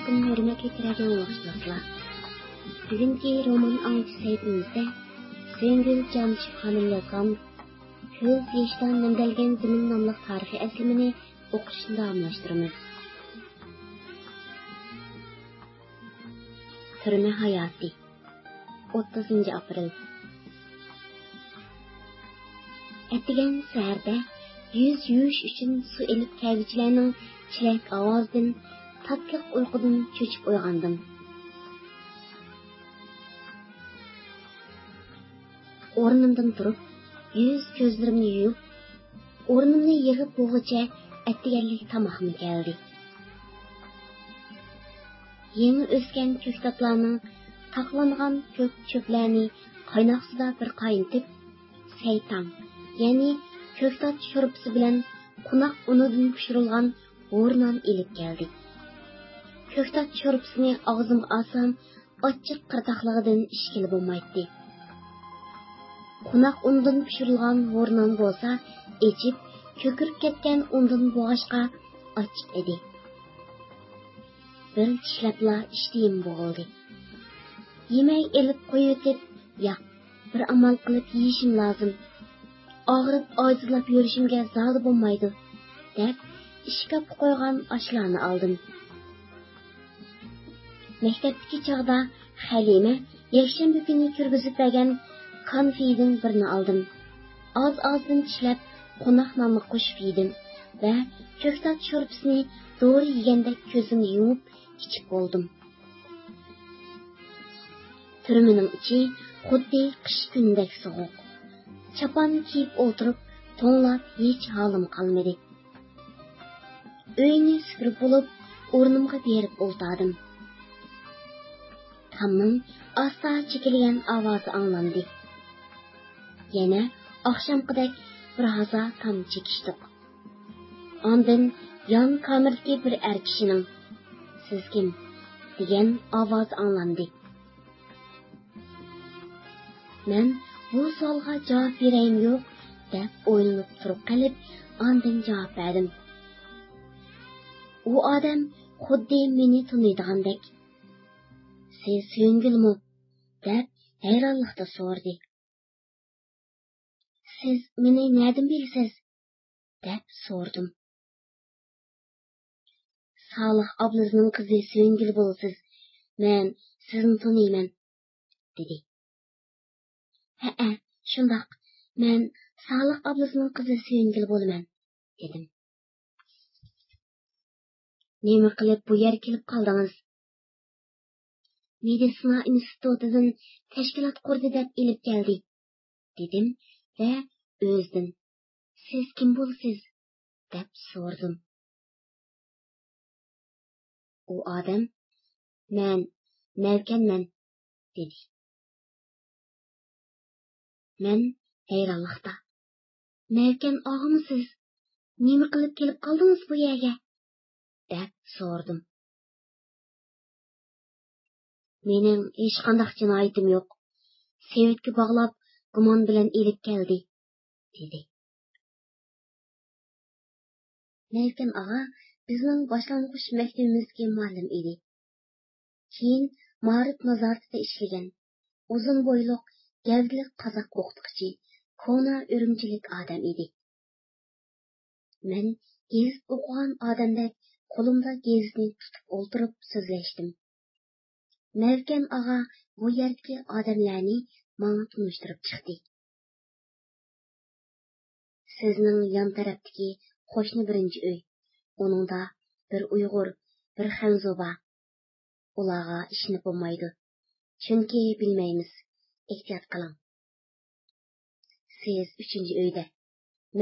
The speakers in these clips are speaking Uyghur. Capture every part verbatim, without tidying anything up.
ھۆرمەتلىك رادىئو ئاڭلىغۇچىلار، بۈگۈنكى رومان ئاڭلىتىش سەھىپىمىزدە سۆيۈنگۈل جانىشېۋ خانىم يازغان كۆز يېشىدا نەمدەلگەن زېمىن ناملىق تارىخىي ئەسلىمىنى ئوقۇشنى داۋاملاشتۇرىمىز. تۈرمە ھاياتى. ئوتتۇزىنچى ئاپرېل. ئەتىگەن سەھەردە يۈز يۇيۇش ئۈچۈن سۇ ئېلىپ كەلگۈچىلەرنىڭ چىلەك ئاۋازىدىن تاتلىق ئۇيقۇدىن چۆچۈپ ئويغاندىم. ئورنۇمدىن تۇرۇپ، يۈز كۆزلىرىمنى يۇيۇپ، ئورنۇمنى يىغىپ بولغۇچە ئەتىگەنلىك تاماقمۇ كەلدى. يېڭى ئۆسكەن كۆكتاتلارنىڭ تاقلانغان كۆك چۆپلەرنى قايناق سۇدا بىر قاينىتىپ، سەيتاڭ، يەنى كۆكتات شورپىسى بىلەن قوناق ئۇنىدىن پىشۇرۇلغان ھورنان ئېلىپ كەلدى. كۆكتات شورپىسىنى ئاغزىمغا ئالسام، ئاچچىق قىرتاقلىقىدىن ئىچكىلى بولمايتتى. قوناق ئۇنىدىن پىشۇرۇلغان ھورنان بولسا ئېچىپ، كۆكىرىپ كەتكەن ئۇندىن بولغاچقا ئاچچىق ئىدى. بىر چىشلەپلا ئىشتىيىم بوغۇلدى. يېمەي ئېلىپ قويۇۋېتىپ، ياق، بىر ئامال قىلىپ يېيىشىم لازىم. ئاغرىپ ئاجىزلاپ يۈرۈشۈمگە زادى بولمايدۇ، دەپ ئىشكاپقا قويغان ئاشلارنى ئالدىم. مەكتەپتىكى چاغدا خەلىمە يەكشەنبە كۈنى كىرگۈزۈپ بەرگەن كانفىدىن بىرنى ئالدىم. ئاز-ئازدىن چىشلەپ، قوناق ناننى قوشۇپ يېدىم ۋە كۆكتات شورپىسىنى دورا يېگەندەك كۆزۈمنى يۇمۇپ ئىچىپ بولدۇم. تۈرمىنىڭ ئىچى خۇددى قىش كۈنىدەك سوغۇق. چاپان كىيىپ ئولتۇرۇپ، توڭلاپ ھېچ ھالىم قالمىدى. ئۆينى سۈپۈرۈپ بولۇپ، ئورنۇمغا بېرىپ ئولتۇردۇم. تامنىڭ ئاستا چېكىلگەن ئاۋازى ئاڭلاندى. يەنە ئاخشامقىدەك بىر ھازا تام چېكىشتۇق. ئاندىن يان كامېردىكى بىر ئەر كىشىنىڭ «سىز كىم؟» دېگەن ئاۋازى ئاڭلاندى. مەن بۇ سوئالغا جاۋاب بېرەيمۇ يوق دەپ ئويلىنىپ تۇرۇپ قېلىپ، ئاندىن جاۋاب بەردىم. ئۇ ئادەم خۇددى مېنى تونۇيدىغاندەك، «سىز سۆيۈنگۈلمۇ؟» دەپ ھەيرانلىقتا سورىدى. «سىز مېنى نەدىن بىلىسىز؟» دەپ سورىدىم. «سالىھ ئابلىزنىڭ قىزى سۆيۈنگۈل بولىسىز، مەن سىزنى تونۇيمەن» دېدى. «ھەئە، شۇنداق، مەن سالىھ ئابلىزنىڭ قىزى سۆيۈنگۈل بولىمەن» دېدىم. «نېمە قىلىپ بۇ يەرگە كېلىپ قالدىڭىز؟» «مېدىتسىنا ئىنستىتۇتىدىن تەشكىلات قۇردى دەپ ئېلىپ كەلدى» دېدىم ۋە ئۆزىدىن «سىز كىم بولىسىز؟» دەپ سورىدىم. ئۇ ئادەم «مەن نەۋكەنمەن» دېدى. مەن ھەيرانلىقتا: «نەۋكەن ئاغىمۇ سىز؟ نېمە قىلىپ كېلىپ قالدىڭىز بۇ يەرگە؟» دەپ سورىدىم. «مېنىڭ ھېچقانداق جىنايىتىم يوق. سېۋەتكە باغلاپ، گۇمان بىلەن ئېلىپ كەلدى» دېدى. نەۋكەن ئاغا بىزنىڭ باشلانغۇچ مەكتىپىمىزدىكى مۇئەللىم ئىدى. كېيىن مائارىپ نازارىتىدە ئىشلىگەن، ئۇزۇن بويلۇق، گەۋدىلىك قازاق ئوقۇتقۇچى، كونا ئۈرۈمچىلىك ئادەم ئىدى. مەن گېزىت ئوقۇغان ئادەمدەك قولۇمدا گېزىتنى تۇتۇپ ئولتۇرۇپ سۆزلەشتىم. نەۋكەن ئاغا بۇ يەردىكى ئادەملەرنى ماڭا تونۇشتۇرۇپ چىقتى. «سىزنىڭ يان تەرەپتىكى قوشنا بىرىنچى ئۆي. ئۇنىڭدا بىر ئۇيغۇر، بىر خەنزۇ بار. ئۇلارغا ئىشىنىپ بولمايدۇ. چۈنكى بىلمەيمىز. ئېھتىيات قىلىڭ. سىز ئۈچىنچى ئۆيدە.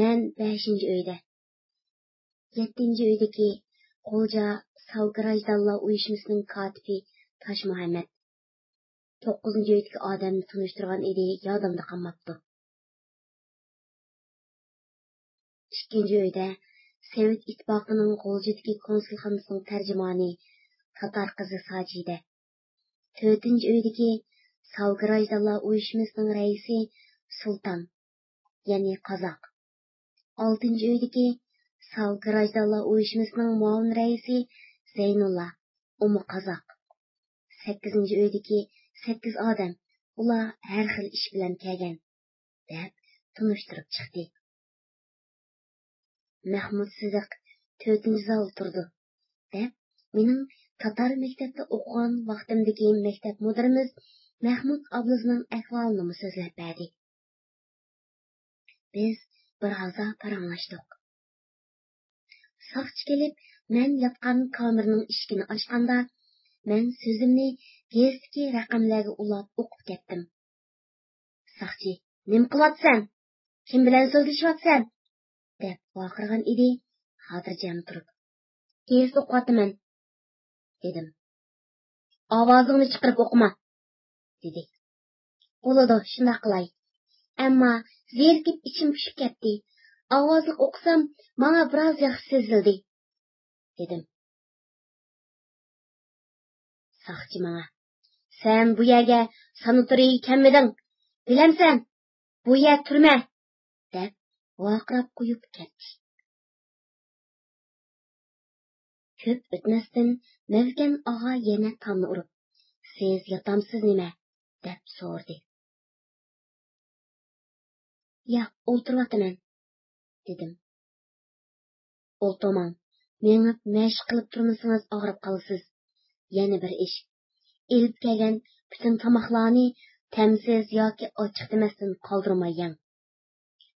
مەن بەشىنچى ئۆيدە. يەتتىنچى ئۆيدىكى غۇلجا ساۋ گىراژدانلار ئۇيۇشمىسىنىڭ كاتىپى تاشمۇھەممەت. توققۇزىنچى ئۆيدىكى ئادەمنى تونۇشتۇرغان ئىدى، يادىمدا قالماپتۇ. ئىككىنچى ئۆيدە سوۋېت ئىتتىپاقىنىڭ غۇلجىدىكى كونسۇلخانىسىنىڭ تەرجىمانى تاتار قىزى ساجىدە. تۆتىنچى ئۆيدىكى ساۋ گىراژدانلار ئۇيۇشمىسىنىڭ رەئىسى سۇلتان، يەنى قازاق. ئالتىنچى ئۆيدىكى ساۋ گىراژدانلار ئۇيۇشمىسىنىڭ مۇئاۋىن رەئىسى زەينۇللا، ئۇمۇ قازاق. سەككىزىنچى ئۆيدىكى سەككىز ئادەم، ئۇلار ھەر خىل ئىش بىلەن كەلگەن، دەپ تونۇشتۇرۇپ چىقتى. مەخمۇت سىدىق تۆتىنچى زالدا تۇرىدۇ، دەپ مېنىڭ تاتار مەكتەپتە ئوقۇغان ۋاقتىمدىكى مەكتەپ مۇدىرىمىز مەخمۇت ئابلىزنىڭ ئەھۋالىنىمۇ سۆزلەپ بەردى. بىز بىرھازا پاراڭلاشتۇق. ساقچى كېلىپ، مەن ياتقان كامېرنىڭ ئىشىكىنى ئاچقاندا، مەن سۆزۈمنى گېزىتتىكى رەقەملەرگە ئۇلاپ ئوقۇپ كەتتىم. ساقچى: «نېمە قىلىۋاتىسەن؟ كىم بىلەن سۆزلىشىۋاتىسەن؟» دەپ ۋارقىرىغان ئىدى، خاتىرجەم تۇرۇپ. «گېزىت ئوقۇۋاتىمەن» دېدىم. «ئاۋازىڭنى چىقىرىپ ئوقۇما» دېدى. «بولىدۇ، شۇنداق قىلاي. ئەمما زېرىكىپ ئىچىم پۇشۇپ كەتتى. ئاۋازلىق ئوقۇسام، ماڭا بىراز ياخشى سېزىلدى» دېدىم. ساقچى ماڭا: «سەن بۇ يەرگە ساناتورىيەگە كەلمىدىڭ، بىلەمسەن؟ بۇ يەر تۈرمە» دەپ ۋارقىراپ قويۇپ كەتتى. كۆپ ئۆتمەستىن مەۋكەن ئاغا يەنە تامنى ئۇرۇپ: «سىز ياتامسىز نېمە؟» دەپ سورىدى. «ياق، ئولتۇرۇۋاتىمەن» دېدىم. «ئولتۇرماڭ، مېڭىپ مەشىق قىلىپ تۇرمىسىڭىز ئاغرىپ قالىسىز. يەنە بىر ئىش، ئېلىپ كەلگەن پۈتۈن تاماقلارنى تەمسىز ياكى ئاچچىق دېمەستىن قالدۇرماي يەڭ.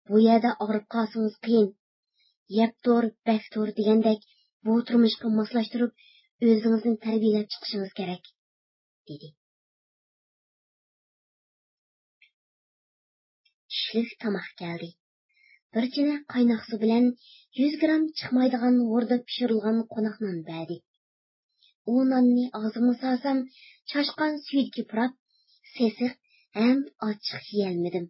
بۇ يەردە ئاغرىپ قالسىڭىز قىيىن. يەپ تۇر، بەك تۇر دېگەندەك بۇ تۇرمۇشقا ماسلاشتۇرۇپ ئۆزىڭىزنى تەربىيەلەپ چىقىشىڭىز كېرەك» دېدى. چۈشلۈك تاماق كەلدى. بىر چىنە قايناق سۇ بىلەن يۈز گرام چىقمايدىغان ھوردا پىشۇرۇلغان قوناق نان بەردى. ئۇ ناننى ئاغزىمغا سالسام، چاشقان سۈيدۈكى پۇراپ، سېسىق ھەم ئاچچىق يېيەلمىدىم.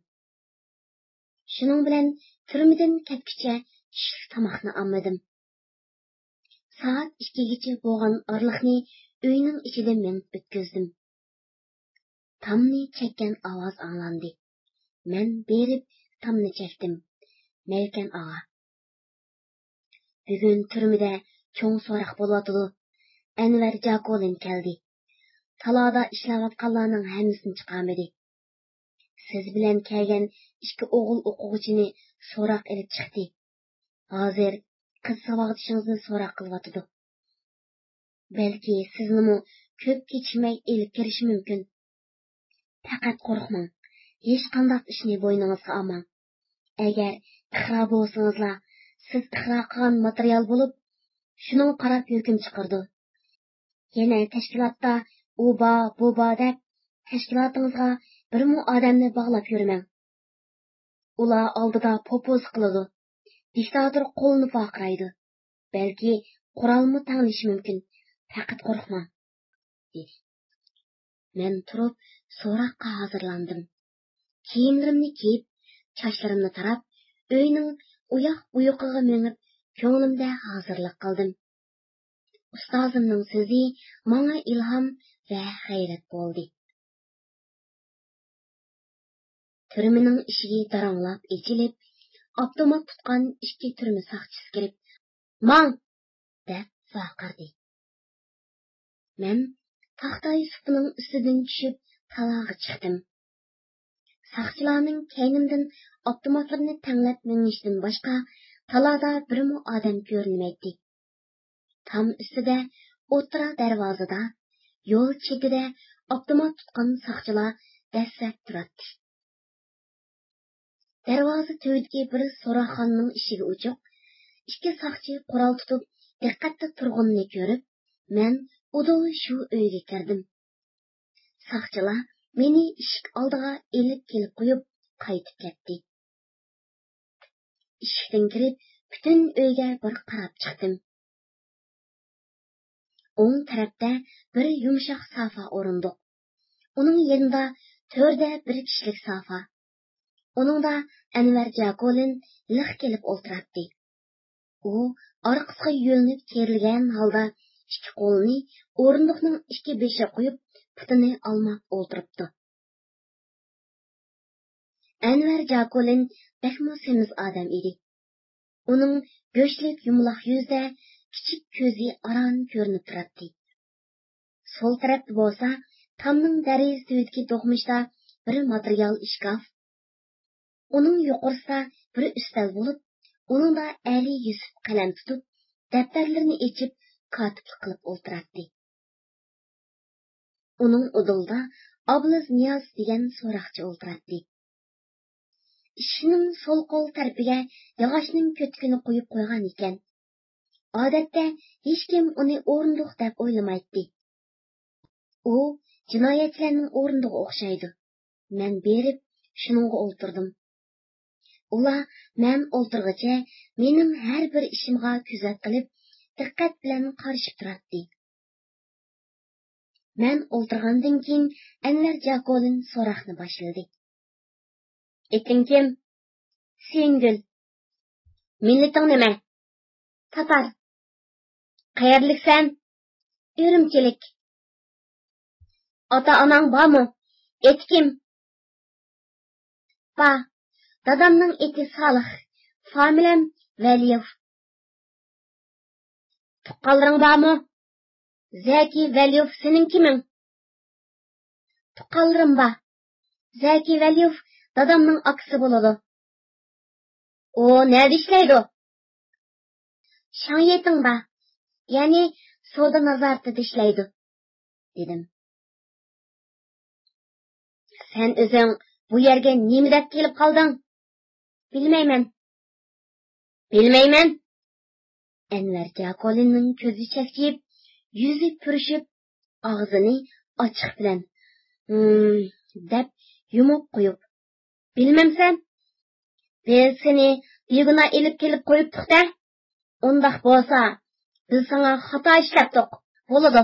شۇنىڭ بىلەن تۈرمىدىن كەتكۈچە چۈشلۈك تاماقنى ئالمىدىم. سائەت ئىككىگىچە بولغان ئارىلىقنى ئۆينىڭ ئىچىدە مېڭىپ ئۆتكۈزدۈم. تامنى چەككەن ئاۋاز ئاڭلاندى. مەن بېرىپ تامنى چەكتىم. مەۋكەن ئاغا: «بۈگۈن تۈرمىدە چوڭ سوراق بولۇۋاتىدۇ. ئەنۋەر جاكولىن كەلدى. تالادا ئىشلەۋاتقانلارنىڭ ھەممىسىنى چىقارمىدى. سىز بىلەن كەلگەن ئىككى ئوغۇل ئوقۇغۇچىنى سوراق ئېلىپ چىقتى. ھازىر قىز ساۋاقدىشىڭىزنى سوراق قىلىۋاتىدۇ. بەلكى سىزنىمۇ كۆپ كېچىكمەي ئېلىپ كىرىشى مۇمكىن. پەقەت قورقماڭ، ھېچقانداق ئىشنى بوينىڭىزغا ئالماڭ. ئەگەر ئىقرار بولسىڭىزلا، سىز ئىقرار قىلغان ماتېرىيال بولۇپ، شۇنىڭغا قاراپ ھۆكۈم چىقىرىدۇ. يەنە تەشكىلاتتا ئۇ بار، بۇ بار دەپ، تەشكىلاتىڭىزغا بىرمۇ ئادەمنى باغلاپ يۈرمەڭ. ئۇلار ئالدىدا پوپوزا قىلىدۇ. دىكتاتور قولىنى ۋارقىرايدۇ. بەلكى قورالمۇ تەڭلىشى مۇمكىن. پەقەت قورقماڭ» دېدى. مەن تۇرۇپ سوراققا ھازىرلاندىم. كىيىملىرىمنى كىيىپ، چاچلىرىمنى تاراپ، ئۆينىڭ ئۇياق-بۇيىقىغا مېڭىپ، كۆڭلۈمدە ھازىرلىق قىلدىم. ئۇستازىمنىڭ سۆزى ماڭا ئىلھام ۋە غەيرەت بولدى. تۈرمىنىڭ ئىشىكى داراڭلاپ ئېچىلىپ، ئاپتومات تۇتقان ئىككى تۈرمە ساقچىسى كىرىپ، «ماڭ!» دەپ ۋارقىرىدى. مەن تاختا يۈسۈپنىڭ ئۈستىدىن چۈشۈپ، تالاغا چىقتىم. ساقچىلارنىڭ كەينىمدىن ئاپتوماتلىرىنى تەڭلەپ مېڭىشىدىن باشقا، تالادا بىرمۇ ئادەم كۆرۈنمەيتتى. تام ئۈستىدە، ئوتتۇرا دەرۋازىدا، يول چېتىدە ئاپتومات تۇتقان ساقچىلار دەسسەپ تۇراتتى. دەرۋازا تۈۋىدىكى بىر سوراقخانىنىڭ ئىشىكى ئوچۇق. ئىككى ساقچى قورال تۇتۇپ، دىققەتتە تۇرغىنىنى كۆرۈپ، مەن ئۇدۇل شۇ ئۆيگە كىردىم. ساقچىلار مېنى ئىشىك ئالدىغا ئېلىپ كېلىپ قويۇپ، قايتىپ كەتتى. ئىشىكتىن كىرىپ، پۈتۈن ئۆيگە بىر قاراپ چىقتىم. ئوڭ تەرەپتە بىر يۇمشاق سافا ئورۇندۇق. ئۇنىڭ يېنىدا تۆردە بىر كىشىلىك سافا. ئۇنىڭدا ئەنۋەر جاكولىن لىق كېلىپ ئولتۇراتتى. ئۇ ئارقىسىغا يۆلىنىپ كېرىلگەن ھالدا ئىككى قولىنى ئورۇندۇقنىڭ ئىككى بېشىغا قويۇپ، پۇتىنى ئالماپ ئولتۇرۇپتۇ. ئەنۋەر جاكولىن بەكمۇ سېمىز ئادەم ئىدى. ئۇنىڭ گۆشلۈك يۇمىلاق يۈزىدە كىچىك كۆزى ئاران كۆرۈنۈپ تۇراتتى. سول تەرەپتە بولسا تامنىڭ دەرىزە تۈۋىدىكى دوقمۇشتا بىر ماتېرىيال ئىشكاپ، ئۇنىڭ يۇقىرىسىدا بىر ئۈستەل بولۇپ، ئۇنىڭدا ئەلى يۈسۈپ قەلەم تۇتۇپ، دەپتەرلىرىنى ئېچىپ، كاتىپلىق قىلىپ ئولتۇراتتى. ئۇنىڭ ئۇدۇلىدا ئابلىز نىياز دېگەن سوراقچى ئولتۇراتتى. ئىشىكنىڭ سول قول تەرىپىگە ياغاچنىڭ كۆتىكىنى قويۇپ قويغان ئىكەن. ئادەتتە ھېچكىم ئۇنى ئورۇندۇق دەپ ئويلىمايتتى. ئۇ جىنايەتچىلەرنىڭ ئورۇندۇقىغا ئوخشايدۇ. مەن بېرىپ شۇنىڭغا ئولتۇردۇم. ئۇلار مەن ئولتۇرغىچە مېنىڭ ھەر بىر ئىشىمغا كۆزەت قىلىپ، دىققەت بىلەن قارىشىپ تۇراتتى. مەن ئولتۇرغاندىن كېيىن ئەنۋەر جاكولىن سوراقنى باشلىدى. ئېتىڭ كىم؟ سېيىنگۈل. مىللىتىڭ نېمە؟ تاتار. قەيەرلىكسەن؟ ئۈرۈمچىلىك. ئاتا-ئاناڭ بارمۇ؟ ئېتى كىم؟ بار. دادامنىڭ ئېتى سالىخ، فامىلەم ۋەلىيېۋ. تۇغقانلىرىڭ بارمۇ؟ زەكى ۋەلىيېۋ سېنىڭ كىمىڭ؟ تۇغقانلىرىم بار. زەكى ۋەلىيېۋ دادامنىڭ ئاكىسى بولىدۇ. ئۇ نەدە ئىشلەيدۇ؟ شاڭيېتىڭدا، يەنى سودا نازارىتىدە ئىشلەيدۇ، دېدىم. سەن ئۆزۈڭ بۇ يەرگە نېمە دەپ كېلىپ قالدىڭ؟ بىلمەيمەن. بىلمەيمەن. ئەنۋەر جاكولىننىڭ كۆزى چەكچىيىپ، يۈزى پۈرۈشۈپ، ئاغزىنى ئاچچىق بىلەن ھىم دەپ يۇمۇپ قويۇپ، بىلمەمسەن؟ بىز سېنى بىگۇناھ ئېلىپ كېلىپ قويۇپتۇق-دە. ئۇنداق بولسا، بىز ساڭا خاتا ئىشلەپتۇق. بولىدۇ،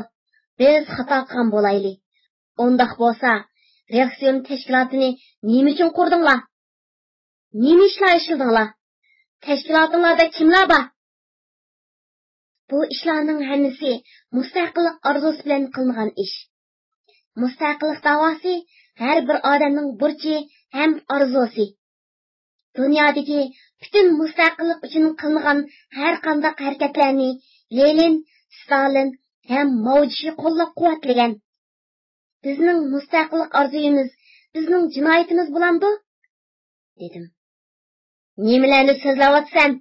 بىز خاتا قىلغان بولايلى. ئۇنداق بولسا، رېئاكسىيون تەشكىلاتىنى نېمە ئۈچۈن قۇردۇڭلار؟ نېمە ئىشلار ئىشلىدىڭلار؟ تەشكىلاتىڭلاردا كىملەر بار؟ بۇ ئىشلارنىڭ ھەممىسى مۇستەقىللىق ئارزۇسى بىلەن قىلىنغان ئىش. مۇستەقىللىق داۋاسى ھەر بىر ئادەمنىڭ بۇرچى ھەم ئارزۇسى. دۇنيادىكى پۈتۈن مۇستەقىللىق ئۈچۈن قىلىنغان ھەر قانداق ھەرىكەتلەرنى لېنىن، ستالىن ھەم ماۋجىشى قوللاپ-قۇۋۋەتلىگەن. بىزنىڭ مۇستەقىللىق ئارزۇيىمىز بىزنىڭ جىنايىتىمىز بولامدۇ؟ دېدىم. نېمىلەرنى سۆزلەۋاتىسەن؟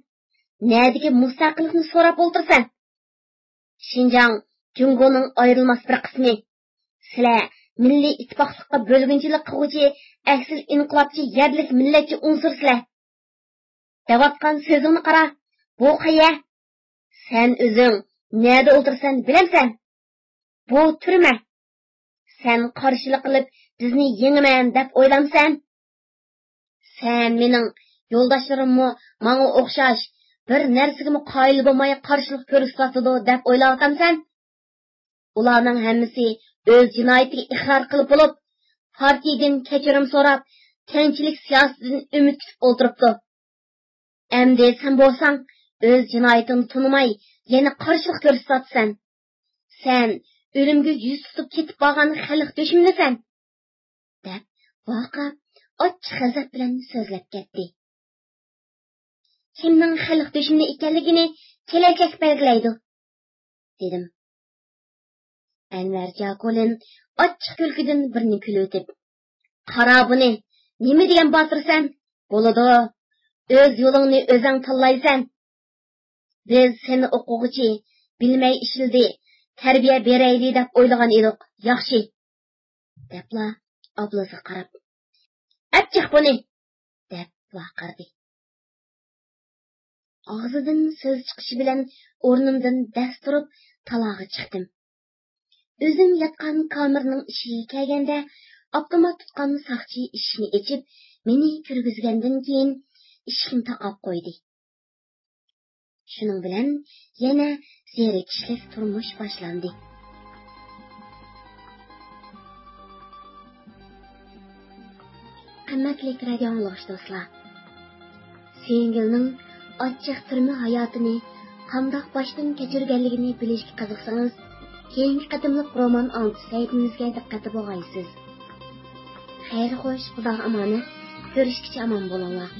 نەدىكى مۇستەقىللىقنى سوراپ ئولتۇرىسەن؟ شىنجاڭ جۇڭگونىڭ ئايرىلماس بىر قىسمى. سىلەر مىللىي ئىتتىپاقلىققا بۆلگۈنچىلىك قىلغۇچى ئەكسىل ئىنقىلابچى يەرلىك مىللەتچى ئۇنسۇر سىلەر. دەۋاتقان سۆزۈڭنى قارا، بۇ قەيە؟ سەن ئۆزۈڭ نەدە ئولتۇرىسەن بىلەمسەن؟ بۇ تۈرمە. سەن قارشىلىق قىلىپ بىزنى يېڭىمەن دەپ ئويلامسەن؟ سەن مېنىڭ يولداشلىرىممۇ ماڭا ئوخشاش بىر نەرسىگىمۇ قايىل بولماي قارشىلىق كۆرسىتىۋاتىدۇ دەپ ئويلاۋاتامسەن؟ ئۇلارنىڭ ھەممىسى ئۆز جىنايىتىگە ئىقرار قىلىپ بولۇپ، پارتىيىدىن كەچۈرۈم سوراپ، كەڭچىلىك سىياسىتىدىن ئۈمىد كۈتۈپ ئولتۇرۇپتۇ. ئەمدى سەن بولساڭ ئۆز جىنايىتىڭنى تونۇماي يەنە قارشىلىق كۆرسىتىۋاتىسەن. سەن ئۆلۈمگە يۈز تۇتۇپ كېتىپ بارغان خەلق دۈشمىنىسەن، دەپ ۋارقىراپ ئاچچىق غەزەپ بىلەن سۆزلەپ كەتتى. كىمنىڭ خەلق دۈشمىنى ئىكەنلىكىنى كېلەچەك بەلگىلەيدۇ، دېدىم. ئەنۋەر جاكولىن ئاچچىق كۈلكىدىن بىرنى كۈلۈۋېتىپ، قارا بۇنى، نېمە دېگەن باتۇرسەن؟ بولىدۇ، ئۆز يولۇڭنى ئۆزەڭ تاللايسەن. بىز سېنى ئوقۇغۇچى، بىلمەي ئىشلىدى، تەربىيە بېرەيلى دەپ ئويلىغان ئىدۇق. ياخشى، دەپلا ئابلىزغا قاراپ، ئەپ چىق بۇنى! دەپ ۋارقىرىدى. ئاغزىدىن سۆز چىقىشى بىلەن ئورنۇمدىن دەس تۇرۇپ، تالاغا چىقتىم. ئۆزۈم ياتقان كامېرنىڭ ئىشىكىگە كەلگەندە، ئاپتومات تۇتقان ساقچى ئىشىكنى ئېچىپ، مېنى كىرگۈزگەندىن كېيىن، ئىشىكنى تاقاپ قويدى. شۇنىڭ بىلەن يەنە زېرىكىشلىك تۇرمۇش باشلاندى. قىممەتلىك رادىئو ئاڭلىغۇچى دوستلار، سۆيۈنگۈلنىڭ ئاچچىق تۈرمە ھاياتىنى قانداق باشتىن كەچۈرگەنلىكىنى بىلىشكە قىزىقسىڭىز، كېيىنكى قېتىملىق رومان ئاڭلىتىش سەھىپىمىزگە دىققەتتە بولغايسىز. خەير خوش، خۇداغا ئامانەت، كۆرۈشكىچە ئامان بولۇڭلار.